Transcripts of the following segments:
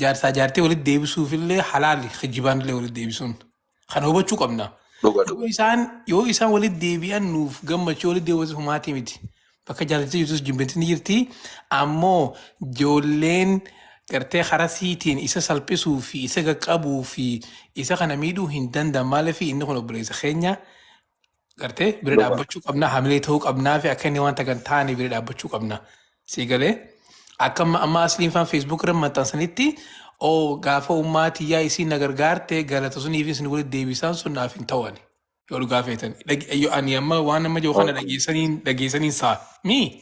Jaarsaa jaartii walitti deebisuufillee halaali kijibaan illee walitti deebisuun. Kana hubachuu qabna. Dhuga Yoo dhuga. isaan yoo isaan walitti deebi'an nuuf gammachuu walitti deebi'uus humaatii miti. Bakka jaalalti jirtus jibbinti ni jirti. Ammoo ijoolleen gartee karaa siitiin isa salphisuu fi isa qaqqabuu fi isa kana miidhuu hin danda'an. Maaliif inni kun obboleessa keenya gartee bira Dhuga. dhaabbachuu qabna, hamilee ta'uu qabnaa fi akka inni wanta kan taane bira dhaabbachuu qabna. Sii galee akka amma amma asliin faan Facebook irra maxxansanitti oo gaafa ummaa tiyyaa isiin na gargaarte galata suniif isin walitti deebisaan sun naaf hin ta'u ani. Yoo dhugaa feetan. Ani amma waan amma jiru kana dhageessaniin dhageessaniin saa. Mi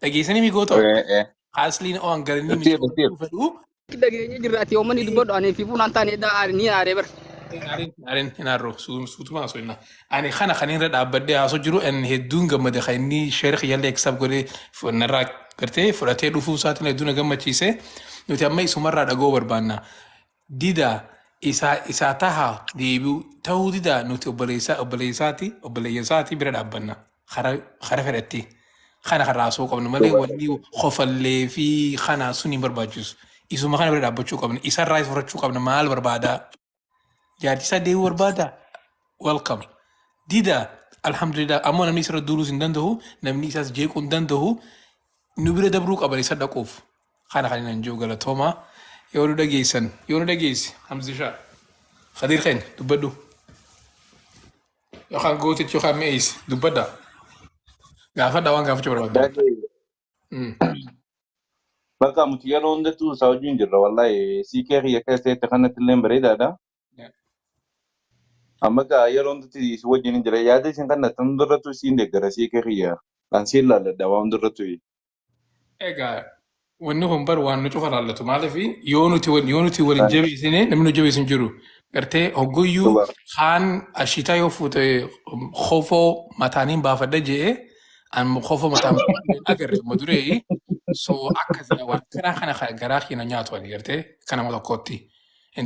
dhageessanii mi gootoo? Eh eh. Asliin oo an galanii Dhufteef miti dhufteef. fedhu. Dhageenye jirra ati uummanni dubbadhu ani fi fuunaan taane ni aaree bar. Hin aarin hin aarru suutuma haasoo hinna. Ani kana kan irra dhaabbadhee haasoo jiru ani hedduun gammade kan inni sheer kiyyallee accept godhee narraa gartee fudhatee dhufuu isaatiin hedduu na gammachiise. Nuti amma isumarraa dhaga'uu barbaanna. Dida isaa isaa taha deebi'u ta'uu dida nuti obboleessa obboleessaati obboleeyyansaati bira dhaabbanna. Kara kara fedhatti. Kana kan raasuu qabnu malee wanni kofallee fi kana sun hin barbaachisu. Isuma kana bira dhaabbachuu qabna. Isarraa isa fudhachuu qabna. Maal barbaadaa? Jaartii isaa deebi'uu barbaadaa? Welcome. Dida alhamdulillah ammoo namni isarra duuluus hin danda'u namni isaas jeequu hin danda'u nu bira dabruu qaban isa dhaquuf. Kana kan inni jiru galatooma. Yoo nu dhageessan yoo nu dhageesse Hamzishaa. Khadiir keenya dubbadhu. Yookaan gootichi yookaan mi'eessi dubbadha. Gaafadha waan gaafachuu barbaaddan. Daakee bakka nuti yeroo hundattuu isaa wajjin jirra wallahi sii kee kiyya keessatti kanatti illee bareedaadha. Amma gaa yeroo hundatti si wajjin hin jira yaada isin kanatti hundarrattuu siin deeggara sii kee kiyya kan siin laalladha waa hundarrattuu. Egaa wanni kun bar waan nu cufa laallatu maaliif yoo nuti yoo nuti wal hin jabeessine namni nu jabeessu hin jiru. Gartee hogguyyuu Dhugaa. kaan ashiitaa yoo fuute kofoo mataaniin baafadha je'e an kofoo mataan baafadhe hin agarre amma duree so akkas waan kanaa kana kan garaa keenya nyaatu ani gartee kan nama tokkotti.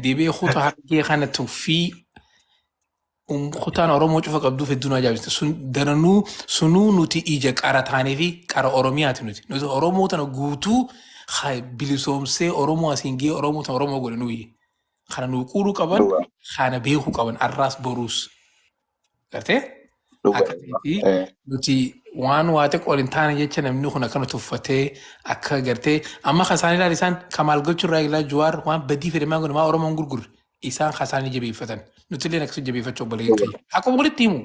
Deebi'ee kutaa harkee kana tuffii Kutaan Oromoo cufa qabduuf hedduu na ajaa'ibsiisa. Sun daranuu sunuu nuti ija qara taanee fi qara Oromiyaati nuti. Nuti Oromoo tana guutuu bilisoomsee Oromoo asiin gahee Oromoo tana Oromoo godhe nuyi. Kana nuu quudhuu qaban, Dhugaa. kana beekuu qaban arraas boruus. Gartee? Dhugaa. Akkasitti Eh. nuti waan waa xiqqoo waliin taane jecha namni kun akkana tuffatee akka gartee amma kan isaan ilaali isaan kamaal gochuu irraa ilaa Juwaar waan badii fedhe maan godhe maa Oromoon gurgurre isaan kan isaanii jabeeffatan. Nuti illee akkasii jabeeffachuu obboleeyyan keenya. Akkuma walitti himu.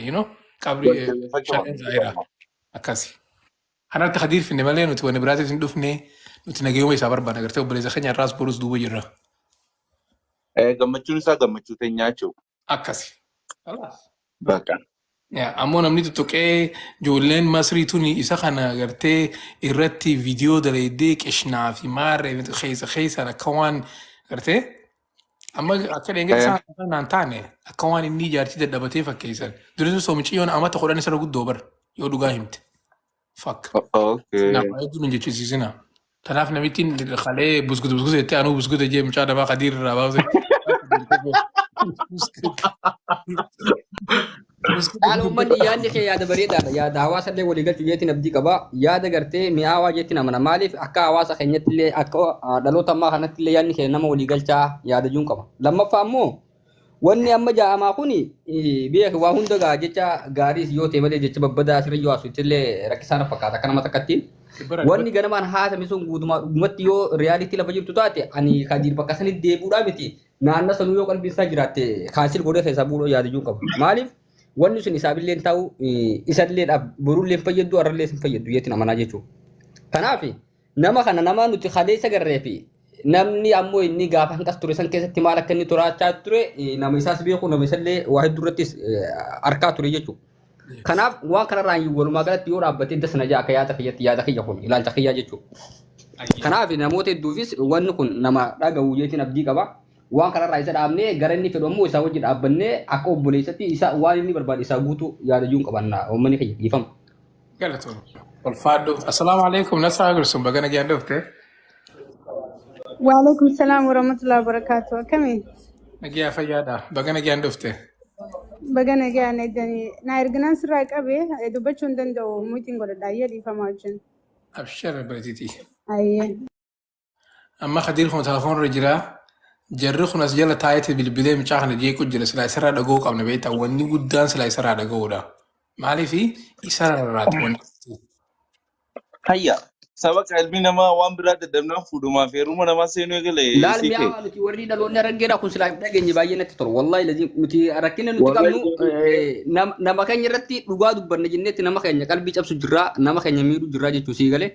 You know, qabri Wal jabeeffachuu shanan qabna. zaahiraa akkasi. Kanatti hadiir finne malee nuti wanni biraatiif hin dhufne nuti nagayuma isaa barbaadna gartee obboleessa keenya irraas borus duuba jirra. Eh, gammachuun isaa gammachuu teenyaa jechuudha. Akkasi. Kalaas. Bakka. Yaa, ammoo namni tuttuqee ijoolleen Masrii tuni isa kana gartee irratti viidiyoo dalaydee qishnaa fi maarree keessa keessaan akka waan gartee amma akka dheengadda Eh, isaan naan taane akka waan inni jaartii dadhabatee fakkeessan. Duris soomiciyyoon amata 10 isarra guddoo bara yoo dhugaa himte. Fuck. Okay. Nama hedduu nun jechisiisina. Tanaaf namittiin kalee buskuta buskuta jettee anuu buskuta jee mucaa namaa kadiir irraa baase. Haala uummanni yaadni kee yaada bareedaadha. Yaada hawaasa illee walii galchu jeetiin abdii qaba. Yaada gartee mi'aawaa jeetiin amana. Maaliif akka hawaasa keenyatti illee akka dhaloota ammaa kanatti illee yaadni kee nama walii galchaa yaada juun qaba. Lammaffaa immoo Wanni amma ja'amaa kuni beeki waa hunda gaa jecha gaariis yoo ta'e malee jecha babbadaa asirra yoo haasofte illee rakkisaa na fakkaata akka nama takkatti. Wanni ganamaan haasame sun guutumaa dhugumatti yoo riyaalitii lafa jirtu taate ani kadiir bakka sanitti deebi'uudhaa miti naanna sanuu yoo qalbiin isaa jiraatte kaansil godhee keessaa bu'uudha yaadayyuu hin qabu. Maaliif wanni sun isaafillee hin ta'u isalleedhaaf borullee hin fayyaddu har'allee hin fayyaddu jeetiin amanaa jechuudha. Kanaaf Nama kana nama nuti kaleessa garree fi namni ammoo inni gaafa hanqas ture san keessatti maal akka inni turaachaa ture nama isaas beeku nama isallee waa hedduu irrattis arkaa ture jechuudha. Kanaaf waan kanarraa walumaa galatti yoo dhaabbatee dasna jaa akka yaada kiyyatti yaada kiyya kun ilaalcha kiyyaa jechuudha. Kanaaf namoota hedduufis wanni kun nama dhaga'u jeetiin abdii qaba. Waan kanarraa isa dhaabnee gara inni fedhu ammoo isaa wajji dhaabbannee akka obboleessatti isa waan inni barbaade isaa guutuu yaada iyyuu hin qabanna uummanni kiyya dhiifama. Galatoom. Ulfaadhu. Assalaamu alaikum. Nasraa Gursun baga nagaan dhufte. Waalaikum salam warahmatullahi wabarakatuh. Akkami? Nagiyaa fayyaadha. Baga nagaan dhufte. Baga nagaan eegdanii. Na erginaan sirraa qabe dubbachuu hin danda'u. Muctiin godhadha. Ayyee dhiifama wajjin. Abshir bareetiiti. Ayyee. Amma Khadiir kun telefoon irra jira. Jarri kun as jala taa'eeti bilbilee mucaa kana jeequ jira. Silaa isarraa dhaga'uu qabna beektaa. Wanni guddaan silaa isarraa dhaga'uudha. Maaliif isarraa rarraati wanni. Hayya. Saba ilmi namaa waan biraa dadhabnaan fuudhumaaf heeruma namaa seenuu eegale Laal sii kee. mi'aawaa nuti warri dhaloonni araggeedha kun silaa hin dhageenye baay'ee natti tola. Wallahi lazim nuti rakkina nuti Wallahi qabnu nama keenya irratti dhugaa dubbanna jenneetti nama keenya qalbii cabsu jirraa nama keenya miidhu jirraa jechuu sii galee.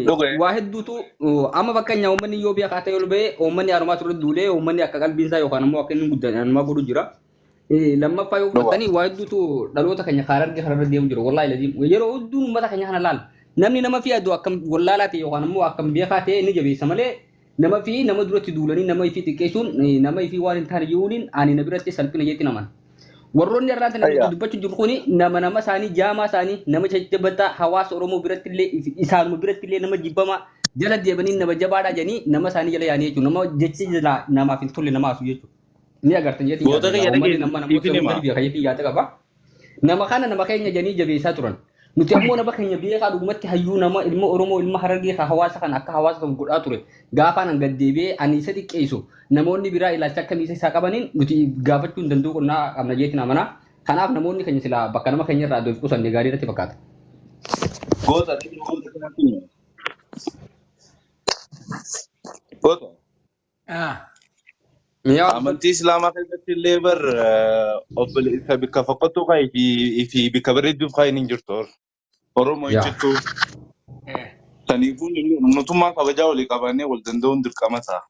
Dhugaa. Waa hedduutu amma fakkeenya uummanni yoo beekaa ta'e ol ba'ee uummanni harumaa turre duulee uummanni akka qalbiin isaa yookaan ammoo akka inni guddatan harumaa godhu jira. Lammaffaa yoo Dhugaa. fudhatanii waa hedduutu dhaloota keenya karaa arge kararra deemu jira. Wallahi lazim yeroo hedduun uummata keenya kana laal namni nama fi aduu akkam wallaalaa ta'e yookaan ammoo akkam beekaa ta'e ni jabeessa malee nama fi nama duratti duulanii nama fi xiqqeessuun nama fi waan hin taane jiruun ani na biratti salphina jetti naman. Warroonni irraa tan Hayya. dubbachuu jiru kuni nama nama isaanii jaamaa isaanii nama jajjabataa hawaasa Oromoo biratti illee isaanuma biratti illee nama jibbamaa jala deemanii nama jabaadhaa jedhanii nama isaanii jala yaanii jechuudha. Nama jechi jala namaaf hin tolle nama haasuu jechuudha. Ni agartan jeetiin Goota yaada. kiyya Uummanni dhageen nama siif namoota hima. uummanni beeka jeetiin yaada qaba. Nama kana nama keenya jedhanii jabeessaa turan. Nuti ammoo nama keenya beekaa dhugumatti hayyuu nama ilma Oromoo ilma Harargee ka hawaasa kana akka hawaasa tokko godhaa ture. Gaafaan an gad deebi'ee ani isa xiqqeessu namoonni biraa ilaalcha akkamii isa isaa qabaniin nuti gaafachuu hin danda'u qonnaa qabna jeetiin amanaa. Kanaaf namoonni keenya silaa bakka nama keenya irraa adda of qusanne gaarii irratti fakkaata. Goota. Goota. Mi'aawa. Amantii Islaamaa keessatti illee bar obboleessa bikka fokkottuu kaayi fi bikka bareedduuf kaayi hin jirtu. Oromoo hin Yaa. jirtu. Saniifuu mootummaa kabajaa walii qabaannee wal danda'uun dirqama ta'a.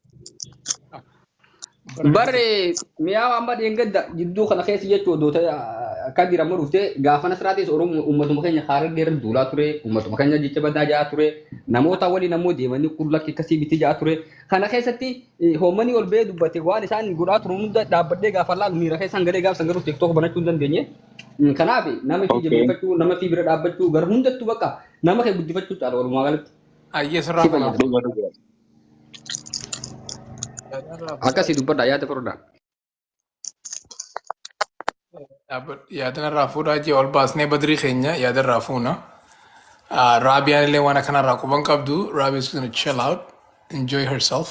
Barre mi'aawa amma dheengadda jidduu kana keessa jechuun odoo ta'e akka jiramu dhuftee gaafa nasraatis Oromoo uummatuma keenya Harargee irra duulaa ture uummatuma keenya jecha badaa ja'aa ture namoota waliin ammoo deemanii kun lakki akkasii miti ja'aa ture kana keessatti hoomanii ol ba'ee dubbate waan isaan godhaa turan hunda dhaabbadhee gaafa laalu miira keessaan galee gaafa san garuu TikTok banachuu hin dandeenye. Kanaaf nama fi Okay. jabeeffachuu nama fi bira dhaabbachuu gara hundattuu bakka nama kee guddifachuu caala walumaa galatti Ayyee sirraa si fuuna. fayyada. Dhuga dhuga. Akkasii dubbadha yaada furdaan. Yaadanarraa fuudhaa jee ol baasnee badrii keenya yaadarraa fuuna. Raabiyaan illee waan akkanarraa quban qabdu. Raabia is gonna chill out, enjoy herself.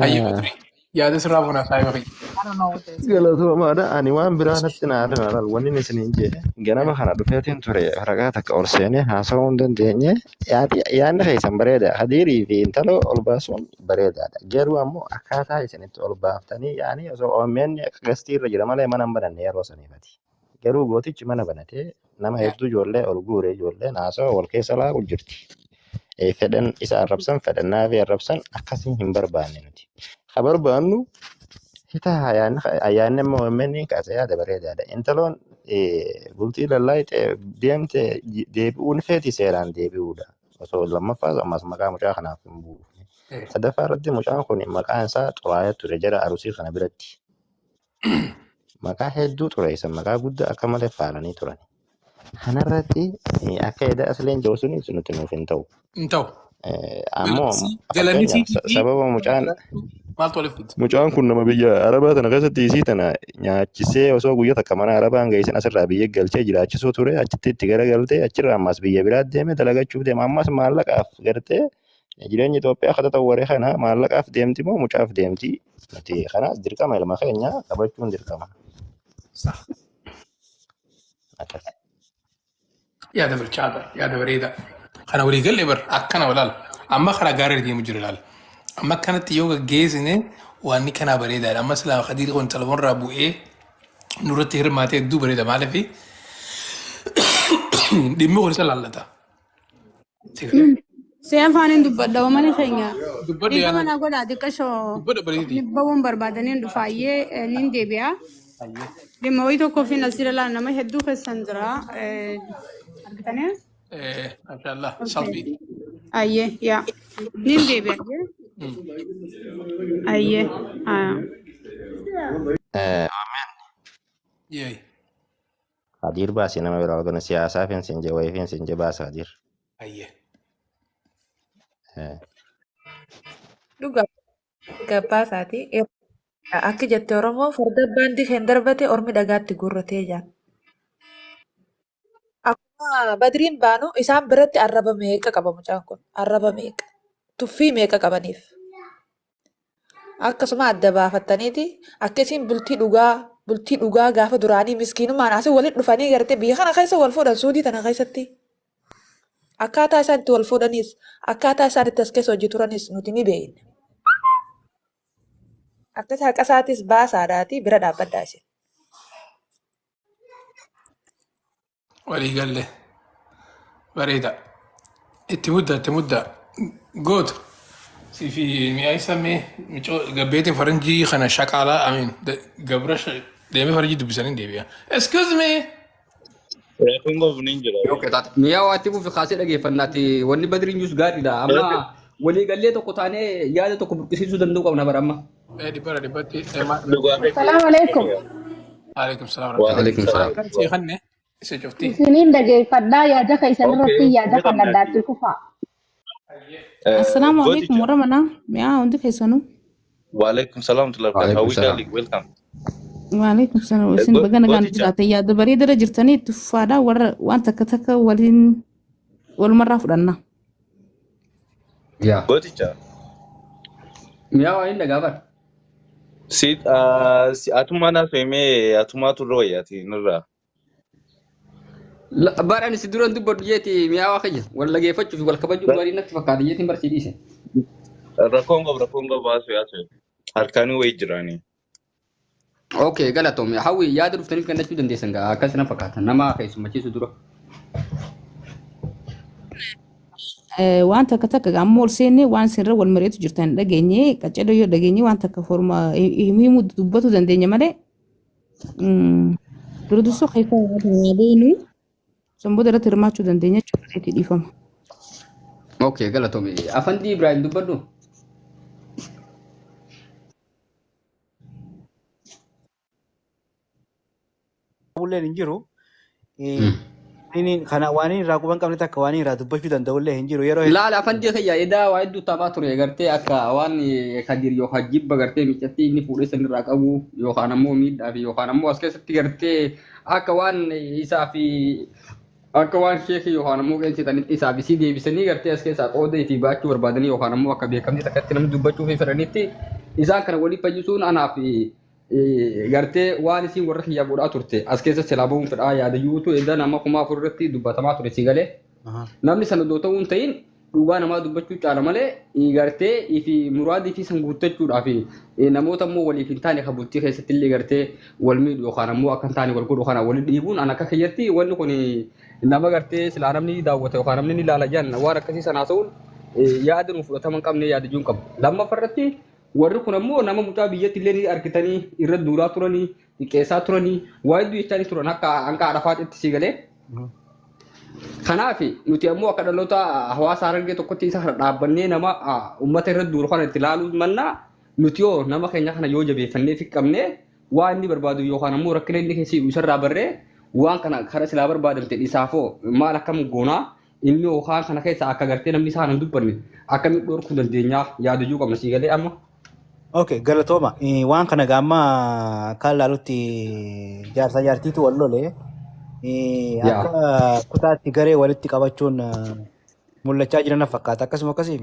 Ayyee badrii. Yaada sirraa fuuna saayiba kiyya. I don't know what this is. Galatoomaadha. Ani waan biraa natti na hafe maal wanni inni isiniin jedhe ganama kana dhufeetiin ture waraqaa takka ol seenee haasawuu hin dandeenye yaadni keessan bareeda. Hadiirii fi intala ol baasuun bareedaadha. Garuu ammoo akkaataa isinitti ol baaftanii yaani osoo OMN akka gastii irra jira malee mana hin bananne yeroo saniifati. Garuu gootichi mana banatee nama hedduu ijoollee ol guure ijoolleen haasawa wal keessa laaqu jirti. Fedhan isa arrabsan fedhan naafii arrabsan akkasii hin barbaanne nuti. Ha barbaannu hita ayyaanni amma OMN kaase yaada bareedaadha. Intaloon bultii lallaayixee deemte deebi'uun feeti seeraan deebi'uudha. Osoo lammaffaas ammas maqaa mucaa kanaaf hin buufne. Sadaffaa irratti mucaan kun maqaan isaa xuraa'ee ture jara arusii kana biratti. Maqaa hedduu xureessan maqaa guddaa akka malee faalanii turan. Kanarratti akka eda asleen jiru sunis nuti nuuf hin ta'u. Hin ta'u. Ammoo Galanni fakkeenyaaf siitii fi sababa mucaan maaltu waliif fida? Mucaan kun nama biyya Arabaa tana keessatti isii tana nyaachisee osoo guyyaa takka mana Arabaa hin geessin asirraa biyya galchee jiraachisuu ture achitti itti garagaltee achirraa ammas biyya biraa deeme dalagachuuf deema ammas maallaqaaf gartee jireenya Itoophiyaa akka ta'u kana maallaqaaf deemti moo mucaaf deemti nuti kanaas dirqama ilma keenya qabachuun dirqama. Akkas. Yaada bilchaata, yaada bareeda. Kana walii galee bar akkana walaal. Amma karaa gaarii deemu jira laal. Amma akkanatti yoo gaggeessine waan kanaa bareedaadha. Amma silaa Khadiir kun telefoon irraa bu'ee nurratti hirmaatee hedduu bareeda. Maaliif dhimmi kun isa laallata. See afaaniin dubbadha uummanni keenya. Dubbadhu Dhiifama yaana na godhaa xiqqashoo dubbadhu bareedii. dhibbawwan barbaadaniin dhufaayyee nin deebi'a. Dhimma wayii tokkoo fi asirra laal nama hedduu keessan jira. Argitanii? Maashaallah salphii. Ayyee yaa nin deebi'a. Ayyee. Yee. Hadiir baasii nama biraa arganu siyaasaa fi hin jee wayii fi hin jee baasa hadiir. Ayyee. Dhugaa gabbaasaati. Akka jette Oromoo farda abbaan dikeen darbate ormi dhagaatti guurratee jira. Badriin baanu isaan biratti arraba meeqa qaba mucaan kun? Arraba meeqa? Tuffii meeqa qabaniif? Akkasuma adda baafattaniiti akkasiin bultii dhugaa gaafa duraanii miskiinummaan asii walitti dhufanii gartee biyya kana keessa wal fuudhan, Suudii tana keessatti. Akkaataa isaan itti wal fuudhanis, akkaataa isaan itti as keessa hojii turanis nuti ni beekna. Akkas haqa isaatis baasaadhaati bira dhaabbadhaa isin. Walii galle. Bareeda. Itti mudda, itti mudda. Goota. Si fi mi'a isa mee micoo gabbeetiin faranjii kana shaqaalaa, amiin, gabra deemee faranjii dubbisanii deebi'a. Excuse me. Rakkoon qabu ni jira. Okay, taate. Mi'a waa itti fufi kaasee dhageeffannaati. Wanni Badriin jus gaariidha. Amma waliigallee tokko taanee yaada tokko burqisiisuu danda'uu qabna bara amma. Dhibbara dhibbatti. Dhugaa keetii. Assalamu alaikum. Alaikum salaam. Alaikum salaam. Kan si kanne isa cufti. Isiniin dhageeffadhaa, yaada keessan irratti yaada Ni kan qabnaati. addaatti kufaa. Assalaamu alaikum Gooticha. warra manaa mi'aa hundi keessanuu. Waalaikum salaam wa rahmatullahi. Waalaikum Hawwi salaam. darling, welcome. Waalaikum salaam. Isin baga nagaan Gooticha. jiraatan, yaada bareedaa jirtanii itti fufaadhaa, warra waan takka takka waliin walumarraa fudhanna. Yaa. Gooticha. Mi'a waa hin dhagaa bara. Si si atumaa naaf himee atumaa turre wayyaati nurraa. Bara ani si duran dubbadhu jeeti mi'a waa kiyya. Wal dhageeffachuu fi wal kabajuu gaarii natti fakkaata jeetiin barsii dhiise. Rakkoon qabu, haasoo haasoo. Harkaanii wayii jiraanii. Okay, galatoome. Hawwi, yaada dhuftaniif kennachuu dandeessan gaa, akkas na fakkaata. Nama keessummachiisu dura. Waan takka takka ammoo ol seennee waan isinirra wal mari'atu jirtan dhageenye, qaccaloo yoo dhageenye waan takka forma himuu dubbatu dandeenya malee dura dursoo keessa waa beenu sanboota irratti hirmaachuu dandeenya jechuudha, dhiifama. Okay, galatoome. Afandii Ibrahim, dubbadhu. Bulleen hin jiru. Inni kana waan inni irraa quban qabne takka waan inni irraa dubbachuu danda'ullee hin jiru. Yeroo Laala, afandii kiyya, edaa waa hedduu taphaa ture gartee, akka waan Kadir yookaan jibba gartee miccatti inni fuudhee san irraa qabu yookaan ammoo miidhaa fi yookaan ammoo as keessatti gartee akka waan isaa fi akka waan sheekii yookaan ammoo qeensitanitti isaa fi si deebisanii gartee as keessaa qooda fi baachuu barbaadanii yookaan ammoo akka beekamtii takkatti namni dubbachuu fi fedhanitti isaan kana waliif fayyisuun anaaf gartee waan isiin warra kiyyaa godhaa turte as keessa silaa bahuun fedhaa yaadayyuutu edaa nama 4000 irratti dubbatamaa ture si galee. Namni sana odoo ta'uu hin ta'in dhugaa namaa dubbachuu caala malee, gartee fi muraadii fi san guuttachuudhaaf namoota immoo waliif hin taane kan bultii keessatti illee gartee wal miidhu yookaan ammoo akka hin taane wal godhu kana waliin dhiibuun an akka kiyyatti wanni kun nama gartee silaa namni daawwata yookaan namni ni ilaala jedhan waan akkasii sanaa ta'uun yaada nu fudhatama hin qabne yaada iyyuu hin qabu. Lammaffaa irratti warri kun ammoo nama mucaa biyyatti illee ni argitanii irra duulaa turanii, xiqqeessaa turanii, waa hedduu jechaa turan akka hanqa haadha si galee. Kanaaf nuti ammoo akka dhaloota hawaasa Harargee tokkotti isa kana dhaabbannee nama uummata irra duulu kana itti ilaaluu mannaa, nuti yoo nama keenya kana yoo jabeeffannee fi qabnee waan inni barbaadu yookaan ammoo rakkina inni keessa jiru isarraa barree waan kana karaa silaa barbaadamte dhisaafoo maal akkam goonaa, inni yookaan kana keessa akka gartee namni isaan hin dubbanne akkamitti dhorkuu dandeenyaa yaadajuu qabna, sii galee amma. Okay, galatooma. Waan kana gaamma akka ilaalutti jaarsa jaartiitu wal lole. Akka kutaatti garee walitti qabachuun mul'achaa jiran na fakkaata. Akkasuma akkasii.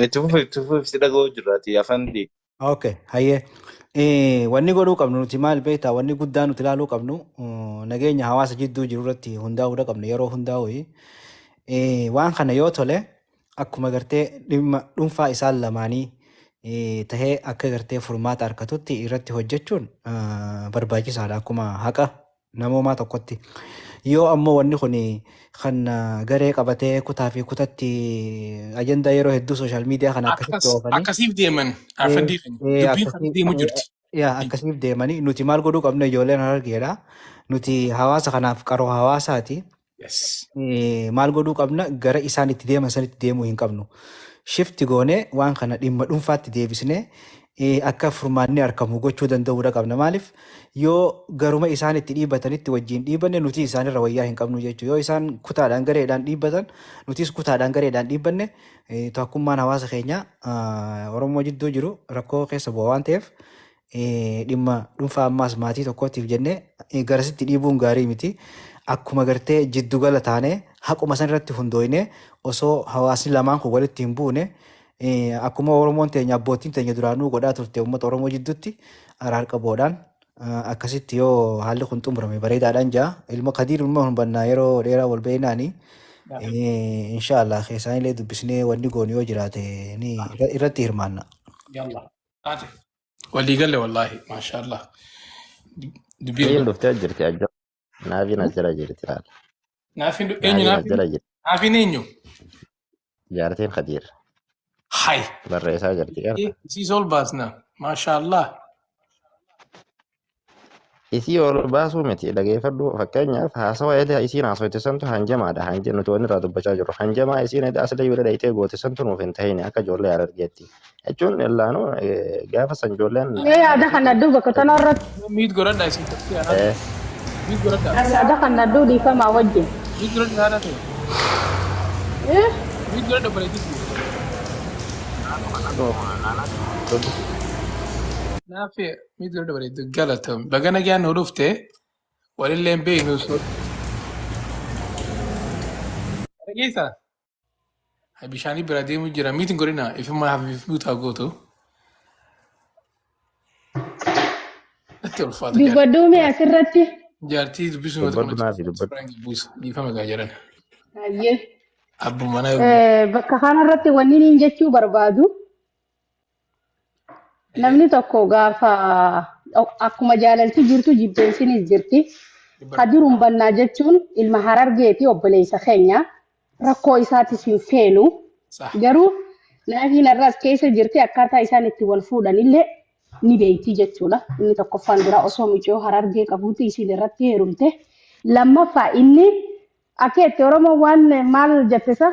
Itti fufi, itti fufi, si dhaga'uu jirraati afandi. Okay, hayyee. Wanni godhuu qabnu nuti maal beektaa? Wanni guddaa nuti ilaaluu qabnu nageenya hawaasa jidduu jiru irratti hundaa'uudha qabnu yeroo hundaa'u. Waan kana yoo tole akkuma gartee dhimma dhuunfaa isaan lamaanii tahee akka gartee furmaata harkatutti irratti hojjechuun barbaachisaadha akkuma haqa namoomaa tokkotti. Yoo ammoo wanni kun kan garee qabatee kutaa fi kutatti ajandaa yeroo hedduu social media kana akkasitti oofanii Akkasiif deeman afandii keenya. Dubbiin kan deemu jirti. Yaa, akkasiif deemanii nuti maal godhuu qabna? Ijoolleen Harargeedha. Nuti hawaasa kanaaf qaroo hawaasaati. Maal godhuu qabna? Gara isaan itti deeman sanitti deemuu hin qabnu. Shift goonee waan kana dhimma dhuunfaatti deebisnee akka furmaanni argamu gochuu danda'uudha qabna. Maaliif, yoo garuma isaan itti dhiibbatanitti wajjin dhiibbanne nuti isaanirra wayyaa hin qabnu jechuudha. Yoo isaan kutaadhaan gareedhaan dhiibbatan nutis kutaadhaan gareedhaan dhiibbanne, tokkummaan hawaasa keenya Oromoo jidduu jiru rakkoo keessa bu'a waan ta'eef. Dhimma dhuunfaa ammaas maatii tokkootiif jennee garasitti dhiibuun gaarii miti. Akkuma gartee jiddugala taanee haquma san irratti hundooyne osoo hawaasni lamaan kun walitti hin buune akkuma Oromoon teenya abbootiin teenya duraanuu godhaa turte uummata Oromoo jidduutti araar qaboodhaan akkasitti yoo haalli kun xumurame bareedaadhaan jaa. Ilma Kadiir ilma humbannaa yeroo dheeraa wal beeknaani. Inshaallah keessaanillee dubbisnee wanni goonu yoo jiraate ni irratti hirmaanna. Yalla. Taate. Walii galle wallaahi maashaallah. Dubbii Naafiin dhuftee jirti ajja. Naafiin as jala jirti laala. Naafiin eenyu Naafiin as naafiin? jala jirti. Naafiin eenyu? Jaartiin Khadiir Hay. barreessaa jirti garta. Isiis ol baasna. Maashaallah. Isii ol baasuu miti dhageeffadhu fakkeenyaaf haasawa eda isiin haasoyte santu hanjamaadha hanje nuti wanni irraa dubbachaa jirru hanjamaa isiin eda aslee bira dhayitee goote santu nuuf hin tahine akka ijoollee harargeetti jechuun illaanu gaafa san ijoolleen Mee yaada kana adduu bakka tana irratti Miit godhadha isin taksii anaa. Miit godhadha. yaada kana adduu dhiifamaa wajjin. Miit godhadha haadha ta'e. Eh? Miit godhadha bareedduu. Naafi miit godhadha bareedduu galatoom. Baga nagaan nu dhufte walillee hin beeknu. Dhageessaa? Bishaanii bira deemu jira. Miit hin godhina. Ifuma hafiif mutaa gootu. Natti ulfaata jaartii. Dubbadhuu mee asirratti. Jaartii dubbisuun yoo dubbadhu ta'u naafi dubbadhu. natti buusa. Dhiifama gaa jedhan. Hayyee. Abbuma mana Bakka kanarratti wanni niin jechuu barbaadu namni tokko gaafa akkuma jaalalti jirtu jibbeensinis jirti. Kadiruun bannaa jechuun ilma harargeeti obboleessa keenya rakkoo isaatis hin feenu. Sah. Garuu naafiin har'as keessa jirti akkaataa isaan itti wal fuudhan illee ni beekti jechuudha. Inni tokkoffaan dura osoo mucoo harargee qabuuti isiin irratti heerumte. Lammaffaa inni akka itti Oromoo waan maal jettisa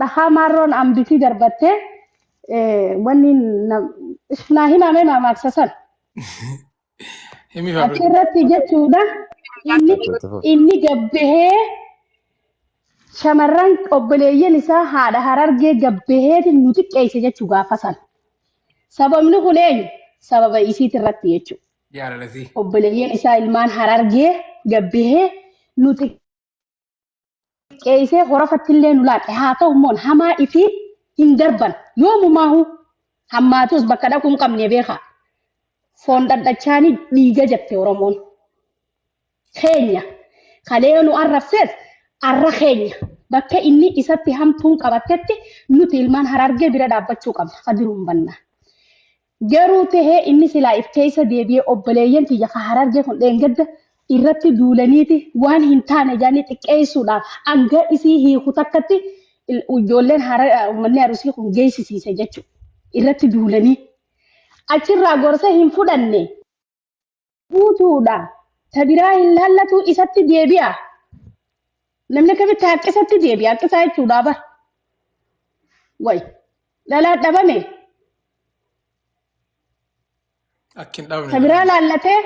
dhahaa maarroon ambitii darbattee wanni naa himame maamaaksa san. Himi faabri. Achirratti jechuudha inni Itti fufi. inni gabbahee shamarran obboleeyyan isaa haadha harargee gabbaheetiin nu xiqqeesse jechuu gaafa san. Sababni kun eenyu? Sababa isiit irratti jechuudha. Jaalalati. Obboleeyyan isaa ilmaan harargee gabbahee nu xiqqeessee horofatti illee nu laaqe. Haa ta'u immoo hamaa ifii hin darban. Yoomumaahu hammaatus bakka dhaquu hin qabne beekaa. Foon dhadhachaanii dhiiga jette Oromoon. Keenya kalee nu arrabsees arra keenya bakka inni isatti hamtuun qabattetti nuti ilmaan harargee bira dhaabbachuu qabna kadiruun banna. Garuu tahee inni silaa if keessa deebi'ee obboleeyyan tiyya ka harargee kun dheengadda irratti duulaniiti waan hin taane jaanii xiqqeessuudhaaf hanga isii hiiku takkatti ijoolleen uummanni arusii kun geessisiise jechuudha. Irratti duulanii achirraa gorsa hin fudhanne guutuudha. Ta biraa hin laallatu isatti deebi'a. Namni akkamitti haqqisatti deebi'a? Haqqisaa jechuudha bar. Way dhalaa dhabame Akka hin dhabne. ta biraa laallatee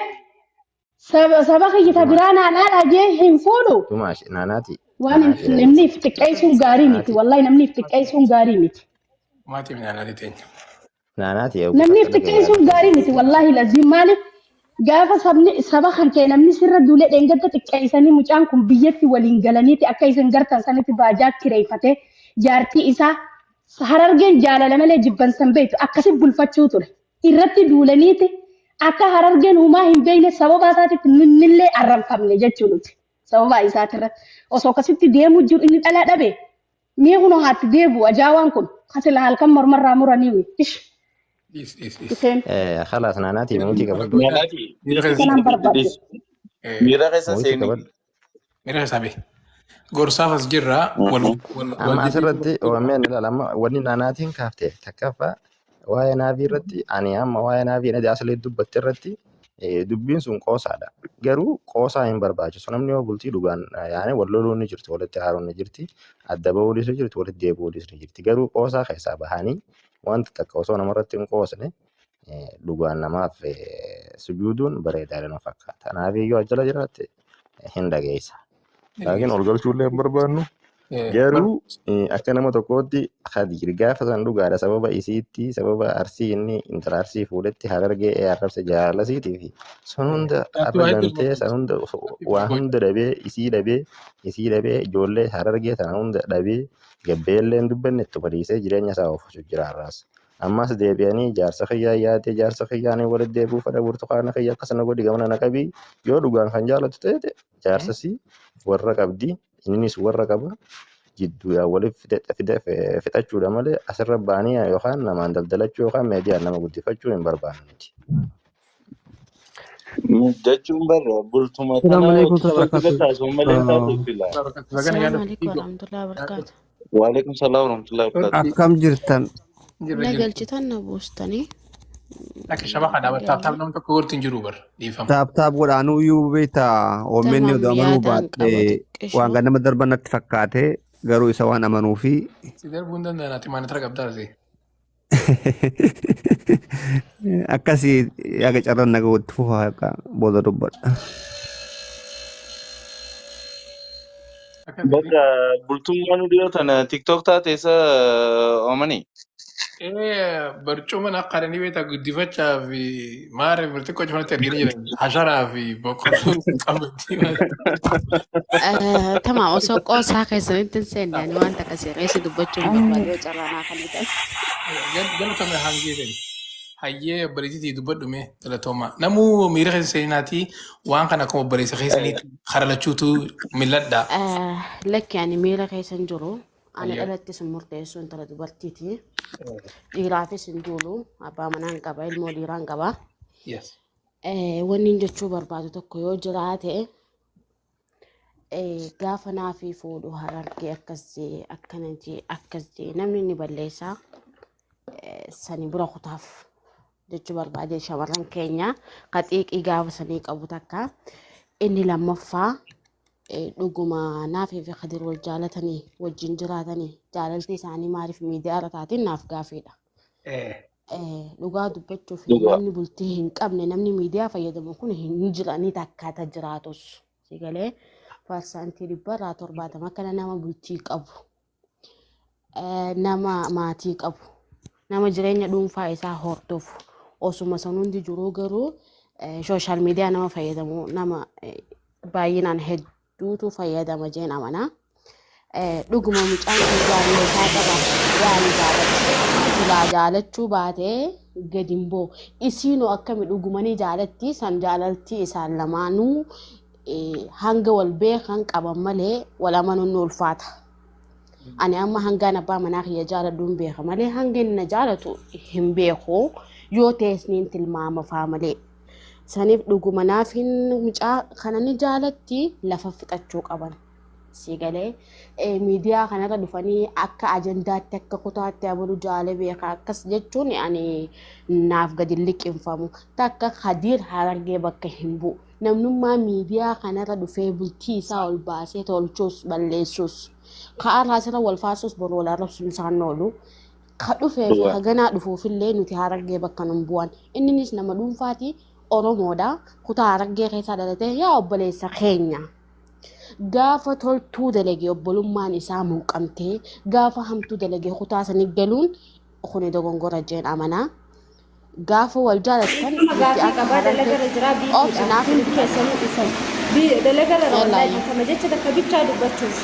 saba kiyya ta biraa naa laalaa jee hin fuudhu. Tumaash naanaati. Waan Naanaati namni if xiqqeessuun gaarii miti. Naanaati. Wallahi namni if xiqqeessuun gaarii miti. Maatii naanaati teenya. Naanaati Namni if xiqqeessuun gaarii miti. Wallahi laziin maaliif gaafa sabni saba kan kee namni sirra duulee dheengadda xiqqeessanii mucaan kun biyyatti waliin galaniiti akka isin gartan sanitti baajaa kireeffatee jaartii isaa harargeen jaalala malee jibbansan beektu akkasi bulfachuu ture. Irratti duulaniiti akka harargeen humaa hin beekne sababa isaatitti nunnillee arranfamne jechuu nuti. Sababa isaatirratti osoo akkasitti deemuu jiru inni dhalaa dhabe mee kunoo haatti deebi'u ajaa'aan kun kasila halkan mormarraa muranii ish Dhiis dhiis dhiis. isheen Khalaas naanaati muutii qabadhu. Naanaati. Miira keessa kanaan barbaadde. Miira keessa Muutii seeni. qabadhu. miira keessa bee. Gorsaaf as jirra. Wal wal wal Amma asirratti OMN ilaala amma wanni naanaatiin kaafte takkaffaa waa'ee naafii irratti ani amma waa'ee naafii na aslee dubbatte irratti dubbiin sun qoosaadha. Garuu qoosaa hin barbaachisu. Namni yoo bultii dhugaan yaani wal loluun ni jirti, walitti haaruun ni jirti, adda bahuunis ni jirti, walitti deebi'uunis ni jirti. Garuu qoosaa keessaa bahanii wanta takka osoo namarratti hin qoosne dhugaan namaaf sujuuduun bareedaadha na fakkaata. Kanaaf iyyuu ajjala jiraatte hin dhageessa. Laakiin ol galchuullee hin barbaannu. Garuu akka nama tokkootti Khadiir gaafa san dhugaadha sababa isiitti sababa arsii inni intala arsii fuudhetti harargee arrabse jaalasiitii fi sun hunda Ati har'a waa hedduu gantee san hunda waa hunda dhabee isii dhabee ijoollee harargee sana hunda dhabee gabbeellee hin dubbanne itti bariisee jireenya isaa oofachuu jira har'aas. Ammas deebi'anii jaarsa kiyyaa yaadee jaarsa kiyyaanii walitti deebi'uu fedha burtukaana kiyya akkasana godhi gamana na qabii yoo dhugaan kan jaalatu ta'e jaarsa si warra qabdi innis warra qaba jidduudhaan waliif fixachuudha malee asirra ba'anii yookaan namaan daldalachuu yookaan miidiyaan nama guddifachuu hin barbaannu nuti. Jechuun barra bultuma السلام tana عليكم ورحمة الله TikTok irratti وبركاته. haasa'uun malee hin taatu fila. السلام عليكم ورحمة الله وبركاته. Waalaikum salaam warahmatullahi wabarakatuh. Akkam jirtan? Jirra Na jirra. galchitan na buustanii. Akka shaba kana taap taap namni tokko gorti hin jiru bar dhiifama. Taap taap godhaanuu iyyuu beektaa OMN Tamam odoo amanuu yaadaan qaba baadhee waan xiqqishoo. ganama darban natti fakkaate garuu isa waan amanuu fi Si darbuu hin danda'an ati maanitara qabdaase. akkasii yaga carraan naga walitti fufaa akka booda dubbadha. Akkasii. Bakka bultummaan dhiyoo tana TikTok taate isa oomanii. Barcuma naqaranii beektaa guddifachaa fi maara birti qochumatti arganii jiran hasharaa fi boqqolloo qabattii. Tamam osoo qoosaa keessanitti hin seenne ani waan takka seereessi dubbachuu hin barbaadu yoo carraa naa kan Galatame hangeetan. Hayyee obboleettiitii dubbadhume galatooma. Namuu miira keessa seenaatii waan kana akkuma obboleessa keessaniitti haralachuutu mil'adha. Lakki ani miira keessa hin jiru. Ani Hayyee. dhalattis hin murteessu intala dubartiiti. Dhiiraafis hin duulu. Abbaa manaa hin qaba. Ilmoo dhiiraa hin qaba. Yes. Wanni hin jechuu barbaadu tokko yoo jiraate gaafa naafii fuudhu harargee akkas jee akkana jee akkas jee namni ni balleessaa sani bira kutaaf jechuu barbaade shamarran keenya qaxiiqii gaafa sanii qabu takka inni lammaffaa dhuguma naafii fi Khadiir wal jaalatanii wajjin jiraatanii jaalalti isaanii maaliif miidiyaa irra taatiin naaf gaafiidha. Dhugaa dubbachuuf Dhugaa. namni bultii hin qabne namni miidiyaa fayyadamu kun hin jiranii takkaata jiraatus. Sigalee 70% akkana nama bultii qabu, nama maatii qabu, nama jireenya dhuunfaa isaa hordofu osuma san hundi jiruu garuu sooshaal miidiyaa nama fayyadamu nama baay'inaan hedduutu fayyadama jeen amanaa. Dhuguma mucaan kun jaalala isaa qaba waan jaalatu silaa jaalachuu baatee gadi hin ba'u. Isiinoo akkami dhugumanii jaalatti san jaalaltii isaan lamaanuu hanga wal beekan qaban malee wal amanuun ni ulfaata. Ani amma hangaan abbaa manaa kiyya jaaladhu hin beeka malee hanga inni na jaalatu hin beeku yoo ta'es niin tilmaama faa malee. Saniif dhuguma naaf hin mucaa kana ni jaalatti lafa fixachuu qaban. Sigalee miidiyaa kanarra dhufanii akka ajandaatti akka kutaatti abalu jaale beeka akkas jechuun ani naaf gadi liqinfamu. Takka Khadiir harargee bakka hin bu'u. Namnummaa miidiyaa kanarra dhufee bultii isaa ol baasee tolchuus balleessuus. Ka'aarraa asirra wal faarsuus boru wal arrabsuun isaan oolu. Ka dhufee fi Dhugaa. ka ganaa dhufuufillee nuti harargee bakka nun bu'an. Inninis nama dhuunfaati Oromoodha. Kutaa harargee keessaa dhalatee yaa obboleessa keenya. Gaafa toltuu dalagee obbolummaan isaa muuqamtee gaafa hamtuu dalagee kutaa sanii galuun kuni dogongora jeen amanaa. Gaafa wal jaalattan Nama nuti gaafii akka qabaa harargee dalagarra jiraa obsi biiziidha. naaf hin Hundi keessanuu dhisan. Dalagarra wallaahi wallaahi dhiifama jecha takka bichaa dubbachuuf.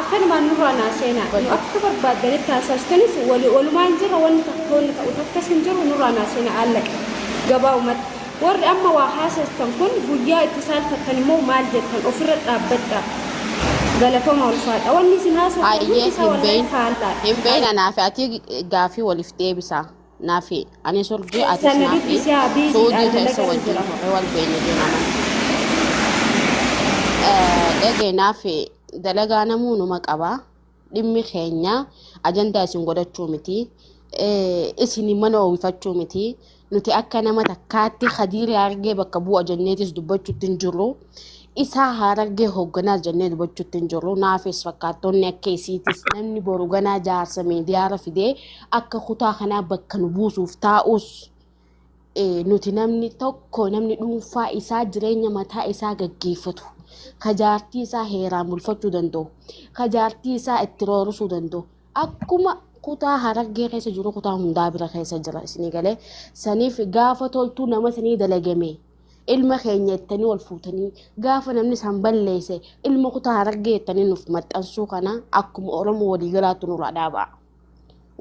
Akkanumaan nurraa naa seenaa. Nu dubbadhu. akka barbaaddanitti haasastanis walumaan jirra wanni takka wanni ta'u takkas hin jiru nurraa naa seenaa allaqe. Gabaabumatti. Warri amma waa haasastan kun guyyaa itti saalfattan immoo maal jettan ofirra dhaabbadha. Galatooma ulfaadha. Wanni isin haasoftan hundi Hayyee isaa hin wallaahi beeyin faallaadha. hin beeyin anaa fi ati gaafii waliif deebisa. Naafi ani surgii atis Sana naafi dubbisee haa biiziidhaan suudii keessa dalagarra wajjin jira. turre wal beeyne jeen amana. Dhagee naafi dalagaa namuu numa qaba. Dhimmi keenya ajandaa isin godhachuu miti. Isin mana oowwifachuu miti. Nuti akka nama takkaatti Khadiir harargee bakka bu'a jenneetis dubbachuutti hin jirru. Isaa harargee hoogganaas jennee dubbachuutti hin jirru. Naafis fakkaattonni akka isiitis namni boru ganaa jaarsa miidiyaarra fidee akka kutaa kanaa bakka nu buusuuf taa'us nuti namni tokko namni dhuunfaa isaa jireenya mataa isaa gaggeeffatu. Ka jaartii isaa heeraan bulfachuu danda'u. Ka jaartii isaa itti roorrisuu danda'u. Akkuma kutaa Harargee keessa jiru kutaa hundaa bira keessa jira isinii galee. Saniif gaafa toltuu nama sanii dalagame ilma keenya jettanii ol fuutanii gaafa namni san balleesse ilma kutaa Harargee jettanii nuuf maxxansuu kana akkuma Oromoo waliigalaatti nurraa dhaabaa.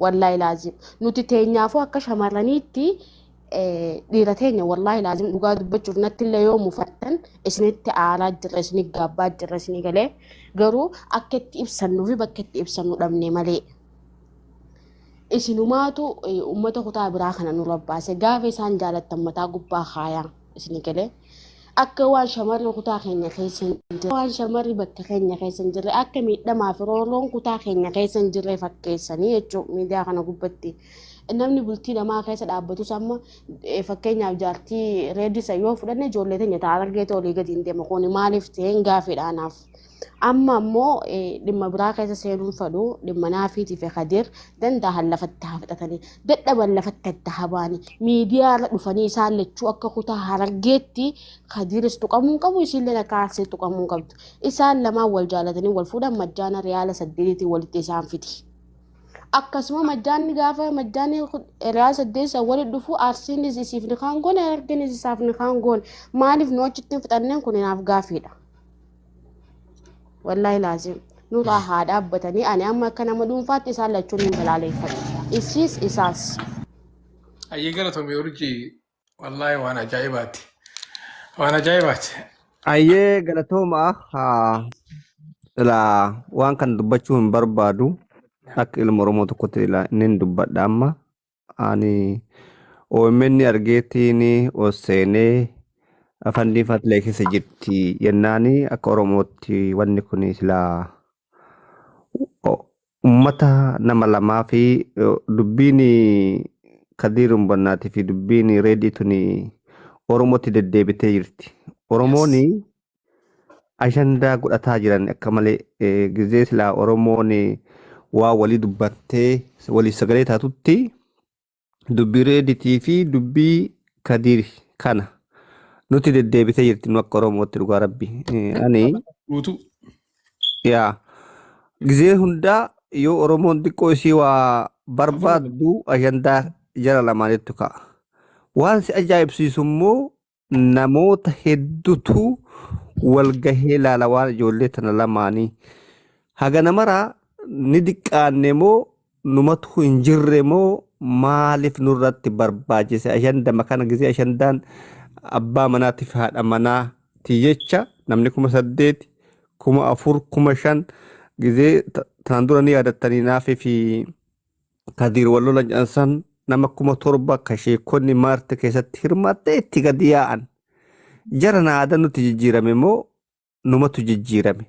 Wallaahi laazim nuti teenyaafuu akka shamarraniitti dhiira teenya wallaahi laazim dhugaa dubbachuuf natti illee yoo mufattan isinitti aaraa jirra isinii gaabbaa jirra isinii galee garuu akka itti ibsannuu fi bakka itti ibsannu dhabne malee. Isinumaatu uummata kutaa biraa kana nurra baase gaafa isaan jaalattan mataa gubbaa kaayaa isinii galee. Akka waan shamarri kutaa keenya keessa hin jirre, waan shamarri bakka keenya keessa hin jirre, akka miidhamaa fi roorroon kutaa keenya keessa hin jirre fakkeessanii jechuudha miidiyaa kana gubbatti. Namni bultii namaa keessa dhaabbatus amma fakkeenyaaf jaartii reedisa yoo fudhanne ijoollee teenya ta'a argeeta olii gadi hin deema kuni maaliif ta'een gaaffiidha anaaf. Amma ammoo dhimma biraa keessa seenuun fedhu dhimma naafiitii fi Kadir danda'an lafatti haa fixatanii dadhaban lafatti adda haa ba'anii miidiyaa irra dhufanii isaan lachuu akka kutaa Harargeetti Kadiris tuqamuu hin qabu isiillee akka Arsee tuqamuu hin qabdu. Isaan lamaan wal jaalatanii wal fuudhan majjaana riyaala 8 walitti isaan fidi. Akkasuma majjaanni gaafa majjaanni riyaala 8 san walitti dhufu Arsiinis isiif ni kaan goone Harargeenis isaaf ni kaan goone maaliif nu achitti hin fixanneen kun naaf gaaffiidha. Wallaahi laazim nurraa haa dhaabbatanii ani amma akka nama dhuunfaatti isaan lachuun hin balaaleffadhu. Isiis isaas. Ayyee galatoomii urjii wallaahi waan ajaa'ibaati. Waan ajaa'ibaati. Ayyee galatooma ilaa waan kan dubbachuu hin barbaadu akka ilma Oromoo tokkotti ilaa inni dubbadha amma ani OMN argeetiin ol seenee afaan Fatilee keessa jirti jennaani akka Oromootti wanni kun silaa ummata nama lamaa fi dubbiin Kadiir Humbannaatii fi dubbiin Reedii tuni Oromootti deddeebitee jirti. Oromoon ajandaa godhataa jiran akka malee gizee silaa Oromoon waa walii dubbattee walii sagalee taatutti dubbii Reeditii fi dubbii Kadiir kana nuti deddeebitee jirti nu akka Oromootti dhugaa rabbi. Ani Guutuu. yaa gizee hundaa yoo Oromoon xiqqoo isii waa barbaaddu ajandaa jara lamaanittu ka'a. Waan si ajaa'ibsiisu immoo namoota hedduutu wal gahee ilaala waan ijoollee tana lamaanii. Haga namaraa ni diqqaanne moo numatu hin jirre moo maaliif nurratti barbaachise ajandama kana gizee ajandaan abbaa manaatiif haadha manaati jecha namni 8,000 4,000 5,000 gizee tanaan dura ni yaadattanii naafii fi Kadiir wal lolan jedhan san nama 7,000 akka sheekonni maarte keessatti hirmaattee itti gadi yaa'an. Jara na aadaa nutti jijjiirame moo numatu jijjiirame.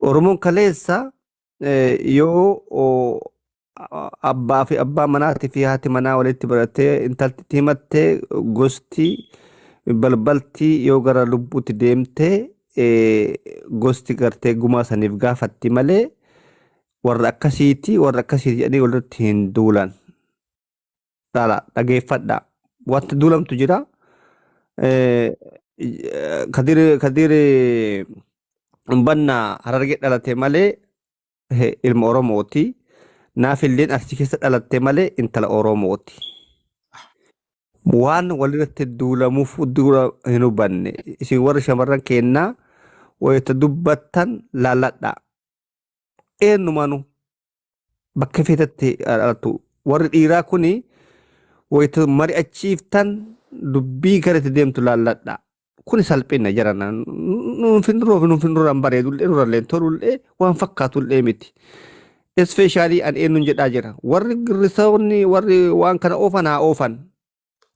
Oromoon kaleessa yoo abbaa fi abbaa manaatii fi haati manaa walitti baratee intalti itti himattee gosti balbalti yoo gara lubbuutti deemtee gosti gartee gumaa saniif gaafatti malee warra akkasiiti warra akkasiiti jedhanii walirratti hin duulan. Dhala dhageeffadha. Wanti duulamtu jira. Kadir Humbannaa Harargee dhalate malee ilma Oromooti. Naafilleen Arsii keessa dhalatte malee intala Oromooti. Waan walirratti duulamuuf dura hin hubanne. Isin warri shamarran keennaa wayita dubbattan laalladhaa. Eenyumaanuu bakka feetetti dhalatu. Warri dhiiraa kuni wayita mari'achiiftan dubbii gara itti deemtu laalladhaa. Kuni salphina jarana. Nuun finroo nuun finrooraan bareedullee nurrallee tolullee waan fakkaatullee miti. Especially an eenyuun jedhaa jira. Warri girrisoonni warri waan kana oofan haa oofan.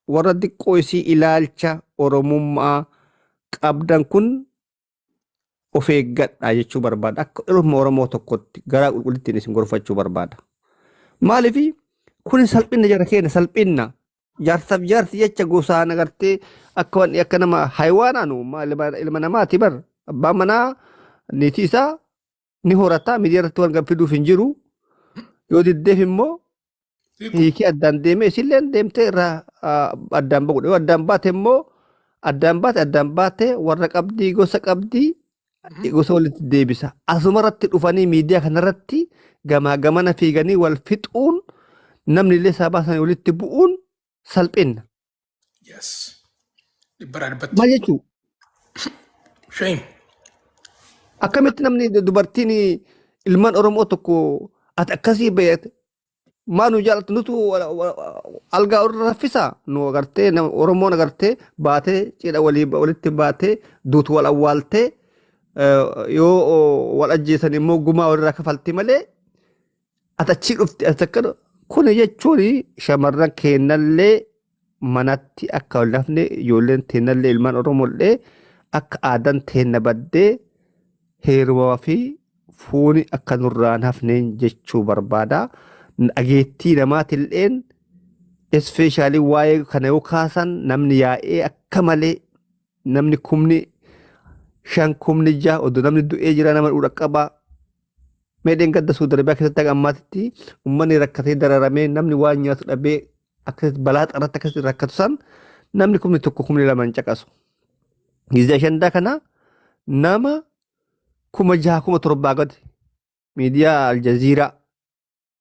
Warra xiqqoo isii ilaalcha Oromummaa qabdan kun of eeggadhaa jechuu barbaada. Akka ilma Oromoo tokkotti garaa qulqullittiin isin gorfachuu barbaada. Maaliif kun salphina jara keenya salphina. Jaarsaaf jaarsi jecha gosaan agartee akka wanni akka nama hayiwaanaa nu ilma namaati bar. Abbaan manaa niitii isaa ni horata miidiyaa irratti waan fiduuf hin jiru. Yoo diddeef immoo hiikii addaan deemee isillee deemtee irraa addaan ba'uudha. Yoo addaan baate immoo Addaan baate addaan baate warra qabdii gosa qabdii gosa walitti deebisa. Asumarratti dhufanii miidiyaa kanarratti gamaa gamana fiiganii wal fixuun namni illee sabaa sana walitti bu'uun salphinna. Yes. Dhibbaraa dhibbatti. Maal jechuu? Shame. Akkamitti namni dubartiin ilmaan Oromoo tokko ati akkasii beekte maa nu jaalatu nutu algaa irra raffisa nu agartee Oromoon agartee baatee cidha walii walitti baatee duutu wal awwaaltee yoo wal ajjeesan immoo gumaa walirraa kafalti malee ati achii dhufte ati akkana kun jechuun shamarran keennallee manatti akka wal hafne ijoolleen teennallee ilmaan Oromollee akka aadaan teenna baddee heerumaa fi fuuni akka nurraan hafneen jechuu barbaada. Dhageettii namaatilleen especially waa'ee kana yoo kaasan namni yaa'ee akka malee namni 5,000 6,000 odoo namni du'ee jira nama dhuudha qabaa. Meedheen gadda Suudi Arabiyaa keessatti haga ammaatitti uummanni rakkatee dararamee namni waan nyaatu dhabee akkasitti balaa xarratti akkasitti rakkatu san namni 1,000 2,000 hin caqasu. Gizee ashandaa kana nama 6,000 7,000 gadi miidiyaa Aljaziiraa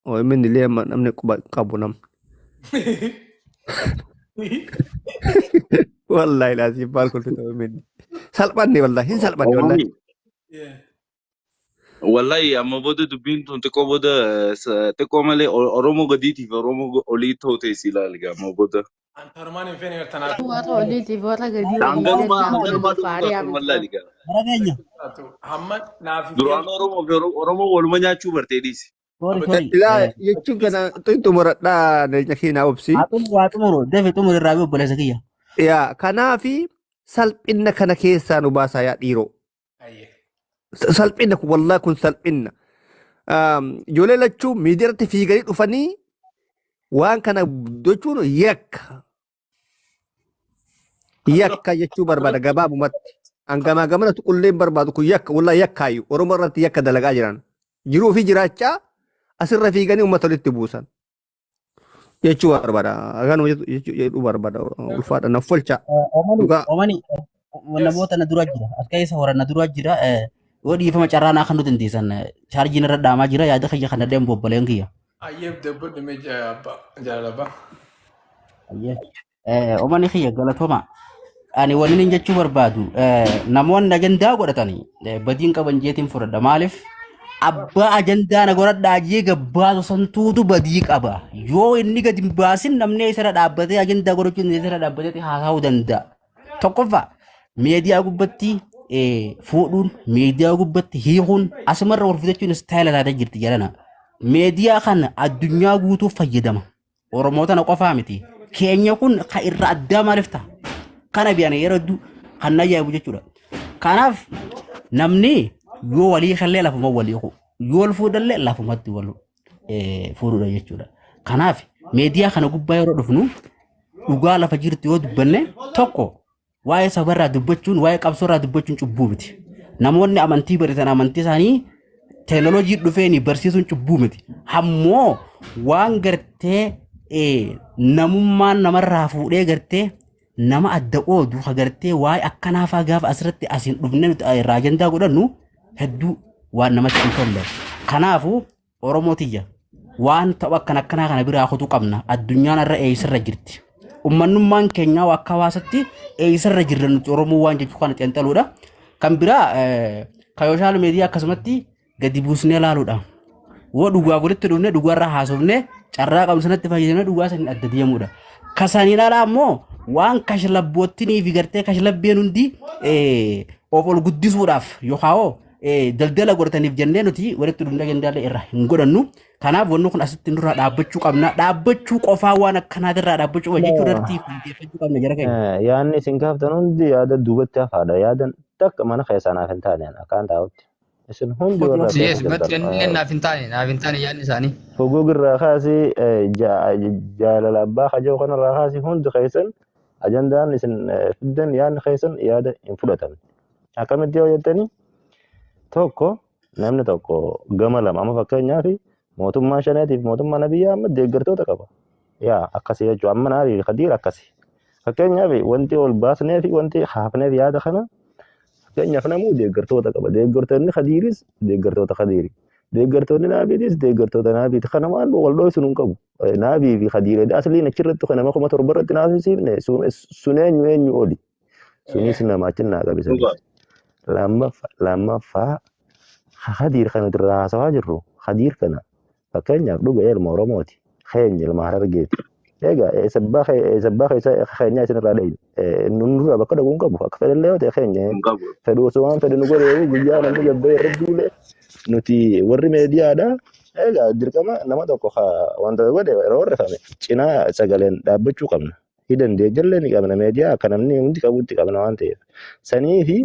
OMN illee amma namni quba qabu namni. Wallaahi laasiin maal kolfita OMN. Salphanne wallaahi hin salphanne wallaahi. Omani wallahi amma booda dubbiin tun xiqqoo booda xiqqoo malee Oromoo gadiitiif Oromoo olii ta'u teessi ilaali amma booda. Antarumaan hin feene tanaaf. Warra oliitiif warra gadii waliin Hanganumaa jennaan hanganumaa waliin dhufuu faarii taatan wallahi amantaa. gaa. Bara keenya. Hamma naaf Duraan Oromoo fi Oromoo waluma nyaachuu bartee dhiisi. Sorry, sorry. Ilaa jechuun kana xumuradhaa leenca keenyaa obsi. Haa xumuru, haa xumuru. Deefi xumuru irraa obboleessa kiyya. Yaa kanaafi salphinna kana keessaa nu baasaa yaa dhiiroo. Salphinna kun wallaahi kun salphinna. Ijoollee lachuu miidiyaa irratti fiiganii dhufanii waan kana jechuun yakka. Yakka jechuu barbaada gabaabumatti. Hangamaa gamana tuqullee hin barbaadu kun yakka wallaahi yakkaayyuu Oromoo irratti yakka dalagaa jiran. Jiruu fi jiraachaa asirra fiiganii uummata walitti buusan. Jechuu barbaada. Kanuma jechuu barbaada. Ulfaadha naaf folcha. Omani, Dhugaa. Omani, namoota na dura jira. As keessa warra na dura jira. Yoo dhiifama carraa naa kan nu dandeessan. Chaarjiin irra dhaamaa jira. Yaada kiyya kana deemu obboleen kiyya. Ayyeef dabbadhu mee jaalala. Ayyee. Omani kiyya galatooma. Ani wanni inni jechuu barbaadu namoonni ajandaa godhatanii badiin qaban jeetiin fudhadha. Maaliif abbaa ajandaa na godhadhaa jee gabbaasu santuutu badii qaba. Yoo inni gadi hin baasin namni isarra dhaabbatee ajandaa godhachuun isarra dhaabbatee haasa'uu danda'a. Tokkoffaa miidiyaa gubbatti fuudhuun miidiyaa gubbatti hiikuun asumarra wal fidachuun istaayila taatee jirti jedhana. Miidiyaa kana addunyaa guutuu fayyadama. Oromoota na qofaa miti. Keenya kun kan irra addaa maaliif ta'a? Kana biyaan yeroo hedduu kan na ajaa'ibu jechuudha. Kanaaf namni yoo walii kallee lafuma walii ku yoo wal fuudhallee lafumatti wal fuudhudha jechuudha. Kanaaf miidiyaa kana gubbaa yeroo dhufnu dhugaa lafa jirtu yoo dubbanne tokko waa'ee sabarraa dubbachuun waa'ee qabsoorraa dubbachuun cubbuu miti. Namoonni amantii baratan amantii isaanii teekinooloojii dhufeen barsiisuun cubbuu miti. Ammoo waan gartee namummaan namarraa fuudhee gartee nama adda qoodu ka gartee waa'ee akkanaa fa'aa gaafa asirratti asiin dhufnee nuti irraa ajandaa godhannu hedduu waan namatti hin tolle. Kanaafuu Oromoo tiyya waan ta'u akkana akkanaa kana biraa kutuu qabna. Addunyaan irra eessarra jirti. Ummannummaan keenyaa akka hawaasatti eessarra jirra nuti Oromoo waan jechuu kana xiinxaluudha. Kan biraa kan sooshaal miidiyaa akkasumatti gadi buusnee ilaaluudha. Yoo dhugaa walitti dhufne dhugaarraa haasofne carraa qabnu sanatti fayyadamne dhugaa saniin adda deemuudha. Kasaniin alaa immoo waan kashlabboottinii fi gartee kashlabbeen hundi of ol guddisuudhaaf yookaan daldala godhataniif jennee nuti walitti dhufnee agendaalee irraa hin godhannu. Kanaaf wanni kun asitti nurraa dhaabbachuu qabna. Dhaabbachuu qofaa waan akkanaatirraa dhaabbachuu qaba jechuu irratti hundeeffachuu qabna jara keenya. Yaadni isin kaaftan hundi yaada duubatti hafaadha. Yaadan takka mana keessaa naaf hin taane akkaan taa'utti. Isin hundi warra Yes, keessa bakki jirtan. illee naaf hin taane yaadni isaanii. Fugug irraa kaasii jaalala abbaa kajoo kanarraa kaasii hundi keessan ajandaan isin fiddan yaadni keessan yaada hin fudhatamne. Akkamitti yoo jettanii tokko namni tokko gama lama amma fakkeenyaaf mootummaa shaneetiif mootummaa nabiyyaa amma deeggartoota qaba. Yaa akkasii jechuudha amma naafi kadiir akkasii. Fakkeenyaaf wanti ol baasnee fi wanti haafneef yaada kana fakkeenyaaf namuu deeggartoota qaba. Deeggartoonni Khadiiris deeggartoota Khadiiri. Deeggartoonni Naabiitis deeggartoota Naabiiti. Kana waan wal dhoofsu hin qabu. Naabii fi Khadiir asliin achirratti kan nama 7,000 irratti naasisiifne sun eenyu eenyu oli. Sunis nama achi naa qabe sanis. Lammaffaa Khadiir kan nuti irraa haasawaa jirru Khadiir kana fakkeenyaaf dhuga ilma Oromooti. Keenya ilma Harargeeti. Egaa eessabbaa keessa keenyaa isin irraa dhayinu. Nurraa bakka dhaquu hin qabu. Akka fedhallee yoo ta'e keenya fedhu osoo waan fedhe nu godhe guyyaa namni gabbee irra duule nuti warri meediyaadha. Egaa dirqama nama tokko wanta godhe roorrifame cinaa sagaleen dhaabbachuu qabna. Hidhan deeggarlee ni qabna meediyaa akka namni hundi qabutti qabna waan ta'eef. Sanii fi